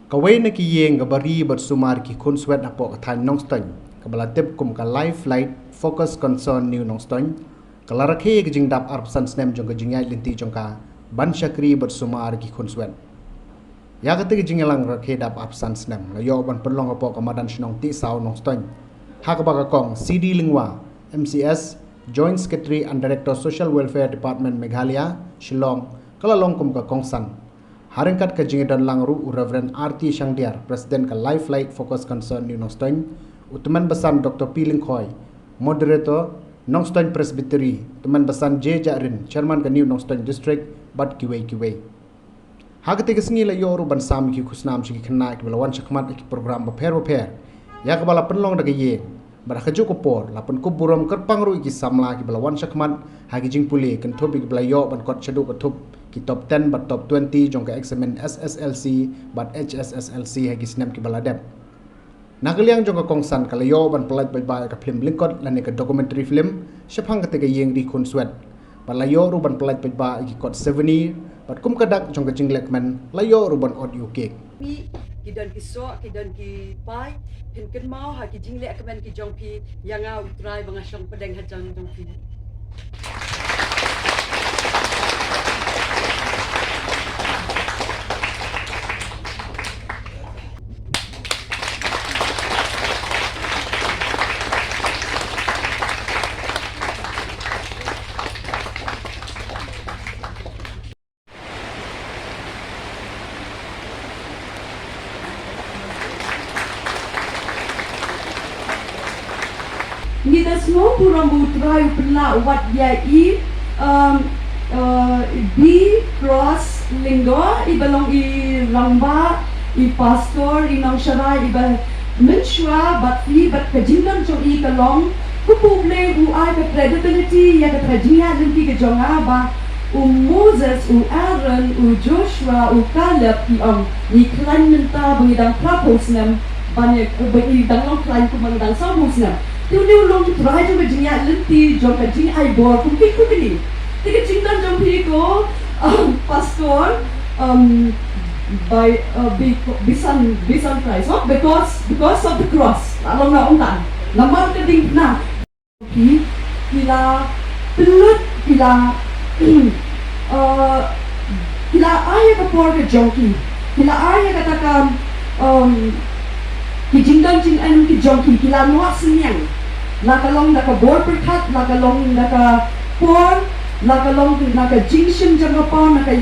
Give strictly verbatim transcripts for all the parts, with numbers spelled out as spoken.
Kawei na ki ïing kaba ri bad sumar ki khunswet hapoh ka thaiñ Nongstoiñ, kaba la tip kum ka Life Light Focus Concern New Nongstoiñ, ka la rakhe ïa ka jingdap arphew san snem jong ka jingïaid lynti jong ka ban shakri bad sumar ki khunswet. Ïa kata ka jingïalang rakhe dap arphew san snem la ïoh ban pynlong hapoh ka madan shnong Tisaw Nongstoiñ, ha kaba ka Kong C D Lyngwa, M C S, Joint Secretary and Director Social Welfare Department Meghalaya, Shillong, ka la long kum ka kongsan. Ha ryngkat ka jingdon lang ruh u Reverend R T Shangdiar, President ka Life Light Focus Concern New Nongstoiñ, u Tymmen Basan Doctor P Lyngkhoi, Moderator, Nongstoiñ Presbytery, Tymmen Basan J Jahrin, Chairman ka New Nongstoiñ District, bad kiwei kiwei. Ha kata ka sngi la ïoh ruh ban sam ïa ki khusnam sha ki khynnah kiba la wan shakhmat ha ki program bapher bapher, ïa kaba la pynlong da ka ïing. Bad ha kajuh ka por la pynkup burom kyrpang ruh ïa ki samla kiba la wan shakhmat ha ki jingpule, kynthup ïa kiba la ïoh ban kot shaduh ka thup ki top ten bad top twenty jong ka eksamin S S L C bad H S S L C ha ki snem kiba la dep. Na ka liang jong ka kongsan ka la ïoh ban pyllait paidbah ïa ka phlim lyngkot lane ka documentary film shaphang kata ka ïing ri khunswet. Bad la ïoh ruh ban pyllait paidbah ïa ki kot souvenir, bad kum ka dak jong ka jingleh kmen la ïoh ruh ban ot ïa u cake. Ki don ki soh, ki don ki pai, phin kynmaw ha ki jingleh kmen ki jong phi, ïa nga U Trai ba nga shong pdeng hajan jong phi. Ngi da sngew burom ba U Trai u pynlah wat ïa i, um, uh, B Cross Lyngdoh, iba long i rangbah, i pastor, i nongsharai, iba mynshuwa bad phi bad ka jingdon jong i ka long, kumba U Blei u ai ka credibility ïa kata ka jingïaid lynti ka jong nga ba u Moses, u Aaron, u Joshua, u Caleb, ki ong, ngi khlaiñ mynta ba ngi dang phra phew snem, ban ïa, ba ngi dang long khlaiñ kumba ngi dang saw phew snem. Te une u long U Trai jong ka jingïaid lynti, jong ka jingai bor kum phi kum kine. Te ka jingdon jong phi ko, um, pastor, um, by, uh, be, be son, be son Christ, oh, because, because of the cross. La long na ong ta. Namar ka diengphna. Ki, ki la pynlut, ki la, uh, ki la ai ïa ka por ka jong ki, ki la ai ïa kata ka, um, ki jingdon jingem ki jong ki, ki la noh synñiang. La ka long da ka bor pyrkhat, la ka long da ka por, la ka long na ka jingshim jong ka por, na ka,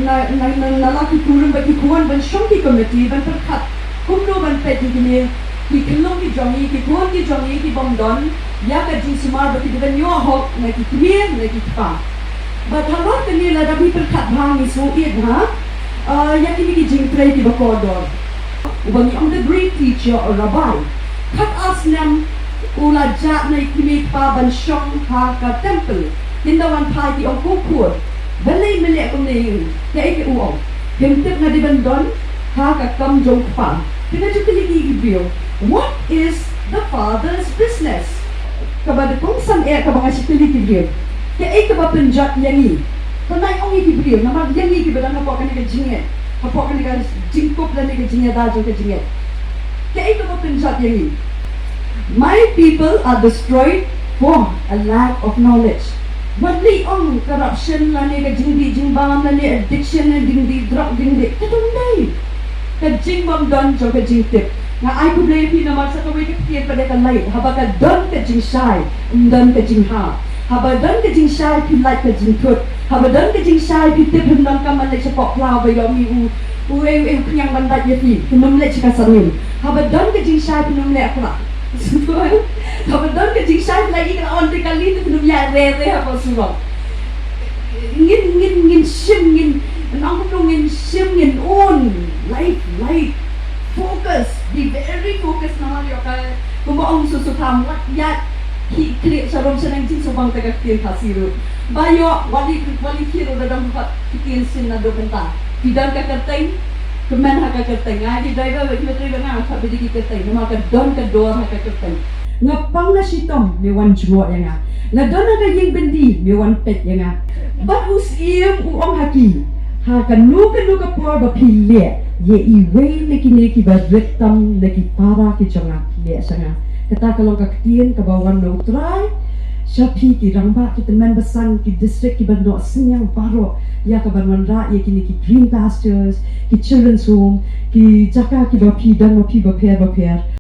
na, na, na, na la ki kurim bad ki khun ban shong ki komiti ban pyrkhat kumno ban peit ïa kine ki khyllung ki jong ngi, ki khun ki jong ngi ki bym don ïa ka jingsumar ba ki dei ban ïoh hok na ki kmie na ki kpa. Bad halor kane lada phi pyrkhat bha ngi sngewthuh bha, ah, ïa kine ki jingtrei kiba kordor. Uba ngi ong the great teacher or rabbi. Khatar snem u la jah na i kmie i kpa ban shong ha ka temple. Ynda wan phai ki ong, ko khun, balei me leh kumne ïa ngi? Kaei kaba u ong? Phim tip nga dei ban don ha ka kam jong kpa. Te nga ju kylli ki briew, what is the father's business? Kaba dei kongsan eh kaba nga shu kylli ki briew. Kaei kaba pynjot ïa ngi? Pynai ong ïa ki briew, namar ïa ngi kiba don hapoh kane ka jingeh, hapoh kane ka jingkup lane ka jingïada jong ka jingeh. Kaei kaba pynjot ïa ngi? My people are destroyed for a lack of knowledge. Wat leh ong corruption lane ka jingdih jingbam lane addiction lane jingdih drug jingdih. Ka dang dei ka jingbymdon jong ka jingtip. Nga ai khublei ïa phi namar sa kawei ka ktien pat ka lait, haba ka don ka jingshai, ym don ka jinghap. Haba don ka jingshai phi lait ka jingthut. Haba don ka jingshai phi tip phin donkam ban leit sha pok phlaw ba ïoh mih u, u ei u ei u khñiang ban dait ïa phi, phin ym leit sha ka sanin. Haba don ka jingshai phin ym leh phlaw. Haba don ka jingshai phi la ïoh ka on te kali te phin ym ïaid re re hapoh surok. Ngin, ngin, ngin shim, ngin, nang kumno ngin shim, ngin un. Life, life. Focus. Be very focused namar ïoh ka, kumba ong u Sutha, wat ïaid khih khlieh sharum shaneng, jingsngewbang te ka ktien Khasi ruh. Ba ïoh, wat leh, wat leh khih ruh da dang pat ktien shin naduh mynta. Ki don ka kyrteng, kmen ha ka kyrteng. Nga ki driver, ki driver nga, nga pat bad ki kyrteng. Namar ka don ka dor ha ka kyrteng. Nga pang nga shitom, me wan jngoh ïa nga. Nga don ha ka ïing byndi, me wan peit ïa nga. Bad u Syiem u ong ha ki, Ha kano kano ka por ba phi leh ïa iwei na kine kiba rit tam na ki para ki jong nga, leh sha nga. Kata ka long ka ktien kaba wan na U Trai sha phi ki rangbah, ki tymmen basan, ki district kiba noh synñiang baroh, ïa kaban wanrah ïa kine ki green pastures, ki children's home, ki jaka kiba phi don ma phi bapher bapher.